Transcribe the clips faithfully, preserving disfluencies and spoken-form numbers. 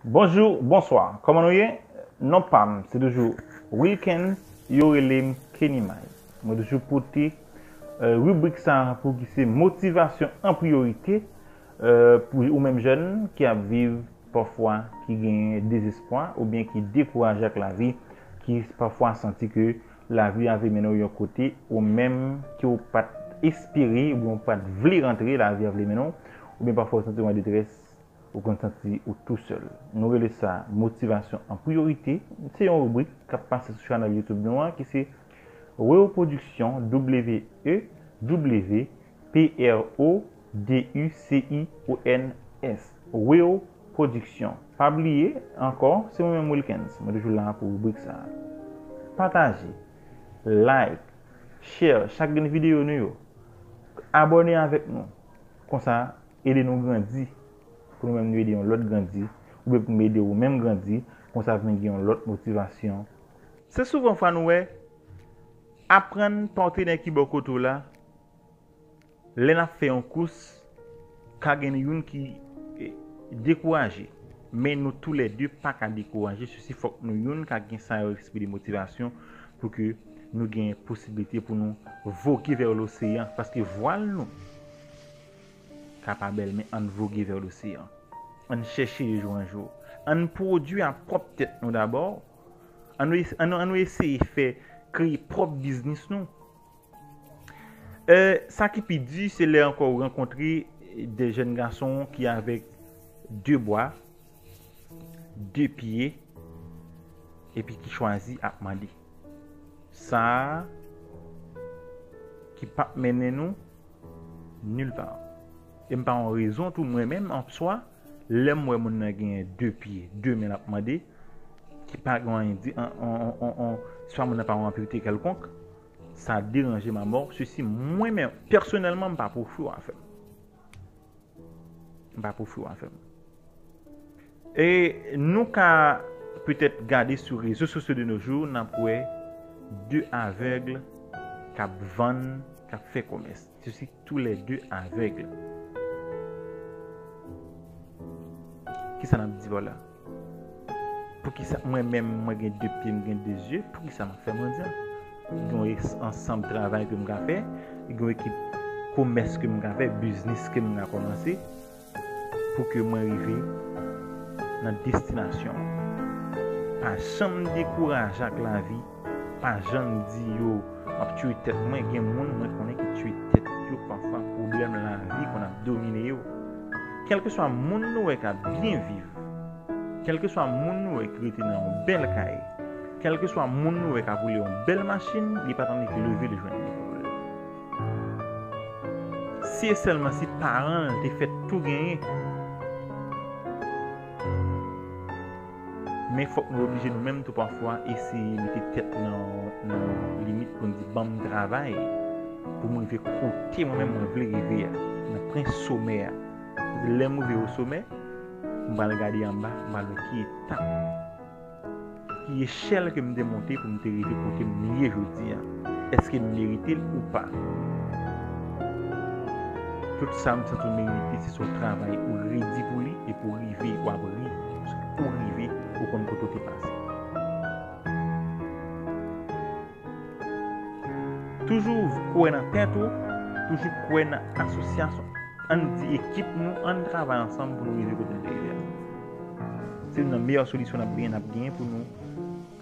Bonjou, bonswa, kòman nou ye? Non pa m, se toujou Wilkens, yo rele m Kenny May. Mwen toujou pote, eh, ribrik sa a pou ki se motivasyon an priyorite, eh, pou ou menm jèn ki ap viv pafwa, ki genyen dezespwa oubyen ki dekouraje ak lavi, ki pafwa santi ke lavi a vle mennen w yon kote ou menm ke w pa t espere oubyen w pa t vle rantre, lavi a vle mennen w, oubyen pafwa w santi w an detrès, ou konn santi ou tou sèl. Nou rele sa motivasyon an priyorite. Se yon ribrik k ap pase sou chanèl YouTube nou an ki se Weo Production, W E W P R O D U C I O N S. Weo Production. Pa bliye ankò, se mwen menm Wilkens. Mwen toujou la pou ribrik sa a. Pataje, like, share chak grenn videyo nou yo. Abòne avèk nou. Konsa, ede nou grandi. Pou nou menm nou ede yon lòt grandi. Oubyen pou m ede ou menm grandi. Konsa vin gen yon lòt motivasyon. Se souvan fwa nou wè, aprann pa w te nèg ki bò kote w la, lè n ap fè yon kous, ka gen youn ki, eh, dekouraje. Men nou toulède pa ka dekouraje, sesi fòk nou youn ka gen sa yo espri de motivasyon pou ke nou gen posiblite pou nou voge vè loseyan, paske vwal nou ka pa bèl, men ann voge vè loseyan. Ann chèche de jou an jou. Ann pwodui a pwòp tèt nou dabò. Ann nou es-, ann nou, ann nou eseye fè, kreye pwòp biznis nou. Eh, sa ki pi di, se lè ankò ou rankontre de jèn gason ki avèk de bwa, de pye, epi ki chwazi ap mande. Sa a ki p ap mennen nou nil pa. E m pa yon rezon tou mwen menm an swa, lè m wè moun nan genyen de pye, de men l ap mande, ki pa gen anyen di, an, an, an, an, an, swa moun nan pa yon anpirite kèlkonk, sa deranje m amò. Sesi mwen menm, pèsonèlman, m pa pwofri w a fè m. M pa pwofri w a fè m. E nou ka petèt gade sou rezo sosyo de nos jours, n ap wè de avèg k ap vann, k ap fè kòmès. Sesi toulède avèg. Kisa n ap di w la? Poukisa mwen menm, mwen gen de pye, m gen de zye, poukisa m ap fè mandyan? Gen yon es-, ansanm travay ke m ka fè, gen yon ekip komès ke m ka fè, biznis ke m ka kòmanse, pou ke mwen rive nan destinasyon. Pa janm dekouraje ak lavi, pa janm di yo, "M ap tiye tèt mwen." Gen moun mwen konnen ki tiye tèt yo, pafwa pwoblèm lavi konn ap domine yo. Kèlkeswa moun nou wè k ap byen viv, kèlkeswa moun nou wè ki rete nan yon bèl kay, kèlkeswa moun nou wè k ap woule yon bèl machin, li pa t annik leve l jwenn li pwoblèm. Si e sèlman si paran l te fè tou genyen. Men fòk nou oblije nou menm tou pafwa eseye mete tèt nan, nan limit pou n di, "Ban m travay pou m rive kote mwen menm mwen vle rive a, nan pwen somè a." Lè m rive o somè, m pral gade anba, m pral wè ki etap, ki echèl ke m te monte pou m te rive kote m ye jodi a. Èske m merite l ou pa? Tout sa m santi w merite, se sou travay ou redi pou li, epi w rive, w ap ri, ou rive, ou konn kote w te pase. Toujou kwè nan tèt ou, toujou kwè nan asosyasyon. Ann di ekip nou, ann travay ansanm pou nou rive kote n te rive a. Se youn nan meyè solisyon n ap genyen, n ap genyen pou nou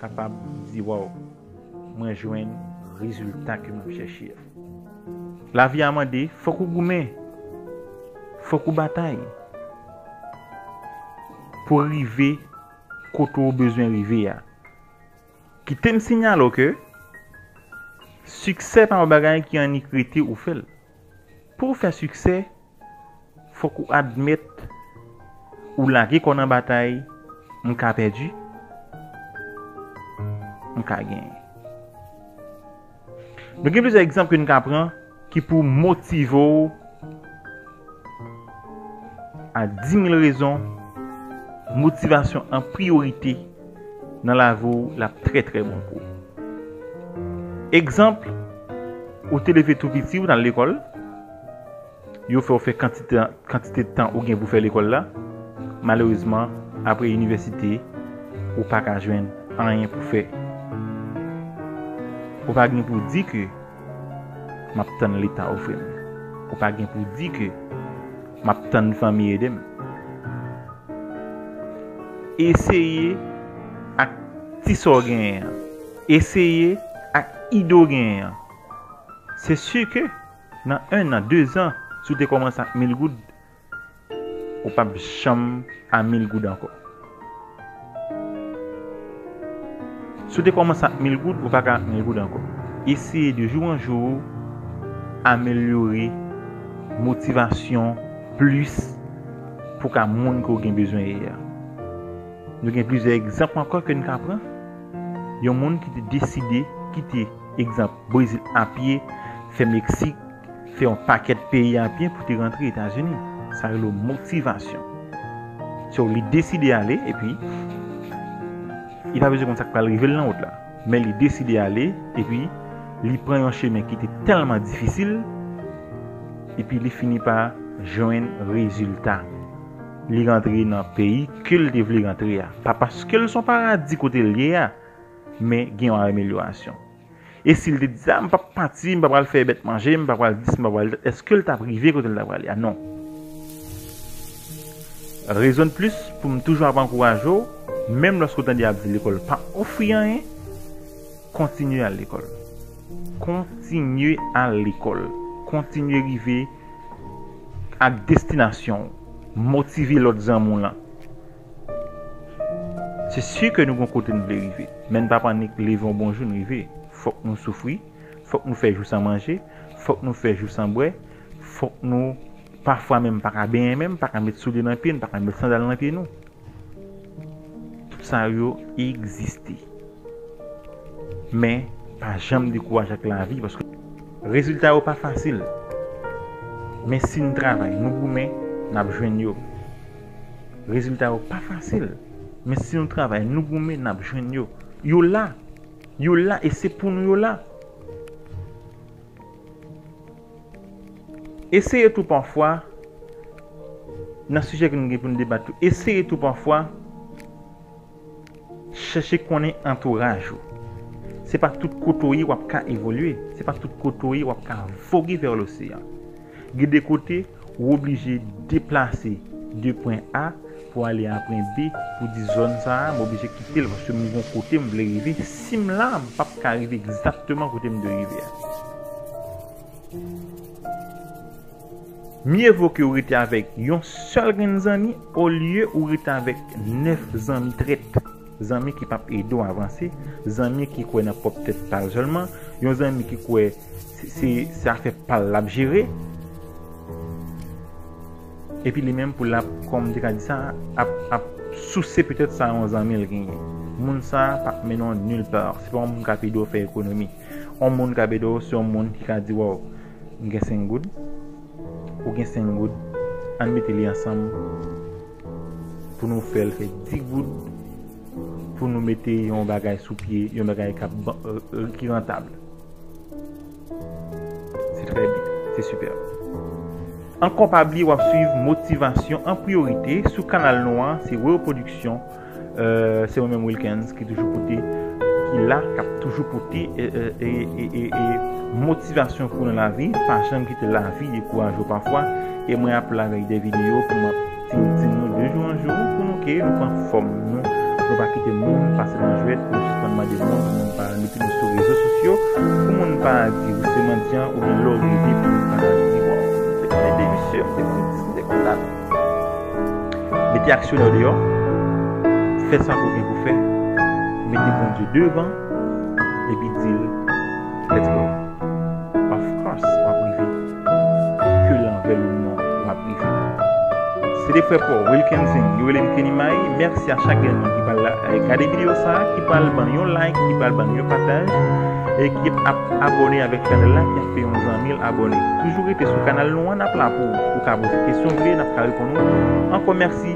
kapab di, "Waw, mwen jwenn rezilta ke m ap chèche a." Lavi a mande, fòk ou goumen, fòk ou batay pou rive kote w bezwen rive a. Kite m siyale w ke siksè pa yon bagay ki annik rete ou fè l. Pou w fè siksè, fòk ou admèt ou lage kò nan batay, m ka pèdi, m ka genyen. Nou gen plizyè egzanp ke n ka pran ki pou motive w a di mil rezon. Motivasyon an priyorite nan lavi w, l ap trè, trè bon pou ou. Egzanp, ou te leve tou piti, ou t al lekòl, yo fè w fè kantite, kantite tan ou gen pou fè lekòl la. Malerezman, Apre inivèsite, ou pa ka jwenn anyen pou fè. Ou pa gen pou di ke m ap tann Leta ofri m. Ou pa gen pou di ke m ap tann fanmi ede m. Eseye ak ti sa w genyen an. Eseye ak ide w genyen an. Se si ke nan en an, de zan, si w te kòmanse ak mil goud, ou p ap janm a mil goud ankò. Si w te kòmanse ak mil goud, ou pa ka ak mil goud ankò. Eseye de jou an jou amelyore motivasyon plis pou ka moun ke w gen bezwen ye a. Nou gen plizyè egzanp ankò ke n ka pran. Yon moun ki te deside kite, egzanp, Brezil a pye, fè Meksik, fè yon pakèt peyi a pye pou te rantre Etazini. Sa rele motivasyon. So, li deside ale, epi li pa bezwen konn sa k pral rive l nan wout la. Men li deside ale, epi li pran yon chemen ki te tèlman difisil, epi li fini pa jwenn rezilta. Li rantre nan peyi ke l te vle rantre a. Pa paske l se yon paradi kote l ye a, men gen yon amelyorasyon. E si l te di sa, "M p ap pati, m pa pral fè bèt manje, m pa pral dis, m pa pral dat," èske l t ap rive kote l ta prale a? Non. Rezon de plis pou m toujou ap ankouraje w, menm lòske w tande y ap di lekòl pa ofri anyen, kontinye al lekòl. Kontinye al lekòl. Kontinye rive ak destinasyon w. Motive lòt zanmi w lan. Se si ke nou gon kote n vle rive, men n pa panik, leve yon bon jou n rive. Fòk nou soufri, fòk nou fè jou san manje, fòk nou fè jou san bwè, fòk nou pafwa menm pa ka benyen menm, pa ka met soulye nan pye n, pa ka met sandal nan pye nou. Tout sa yo egziste. Men, pa janm dekouraje ak lavi, paske rezilta yo pa fasil. Men si n travay, nou goumen, n ap jwenn yo. Rezilta yo pa fasil. Men si nou travay, nou goumen, n ap jwenn yo. Yo la. Yo la e se pou nou yo la. Eseye tou pafwa, nan sijè ke nou gen pou n debat tou, eseye tou pafwa chèche konnen antouraj ou. Se pa tout kote w ye w ap ka evolye. Se pa tout kote w ye w ap ka voge vè loseyan. Gen de kote, ou oblije deplase de pwen A pou ale a pwen B, pou di zòn sa a, m oblije kite l paske m gon kote m vle rive. Si m la, m p ap ka rive egzakteman kote m dwe rive a. Mye vo ke w rete avèk yon sèl grenn zanmi olye ou rete avèk nèf zanmi trèt. Zanmi ki p ap ede w avanse, zanmi ki kwè nan pwòp tèt pa l sèlman, yon zanmi ki kwè se, se, se afè pa l l ap jere. Epi li menm pou l ap, kòm m te ka di sa, ap, ap souse petèt sa yon zanmi l genyen. Moun sa a p ap mennen w nil pa. Se pa yon moun k ap ede w fè ekonomi. Yon moun k ap ede w, se yon moun ki ka di, "Waw, m gen senk goud, ou gen senk goud, ann mete li ansanm pou nou fè l fè dis goud, pou nou mete yon bagay sou pye, yon bagay k ap ban-, ki rantab." Se trè byen, se sipè. Ankò pa bliye w ap swiv Motivasyon an priyorite sou kanal nou an, se Weo Production. Euh, se mwen menm Wilkens ki toujou pote, ki la, k ap toujou pote, e, e, e, e, e, e motivasyon pou nou nan lavi. Pa janm kite lavi dekouraje w pafwa. E mwen ap la avèk de videyo pou mwen Tin, tin nou de jou an jou pou nou ke nou pran fòm nou. Nou pa kite moun pase nan jwèt, nou sispann mande moun pou moun pa mete nou sou rezo sosyo, pou moun pa di ou se mandyan oubyen lè w rive pou moun pa di, "Waw, m te konn ede misye, m te konn dis, m te konn dat." Mete aksyon nan deyò, fè sa ke w gen pou fè, mete Bondye devan, epi di l, "Let's go." Of course, w ap rive. Ke l anvè l ou non, w ap rive. Se te frè pa w, Wilkenson, yo rele m Kenny May. Mèsi a chak grenn moun ki pral la, eh, gade videyo sa a, ki pral ban yon like, ki pral ban yon pataj, e ki ap abòne avèk chanèl la, ki ap fè yon zanmi l abòne. Toujou rete sou kanal nou an, n ap la pou ou. Ou ka poze kesyon w vle, n ap ka reponn ou. Ankò mèsi,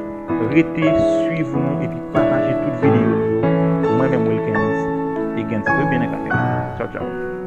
rete swiv nou epi pataje tout videyo nou yo. Mwen menm Wilkens, e gen sa byen nan kafe. Tchaw, tchaw.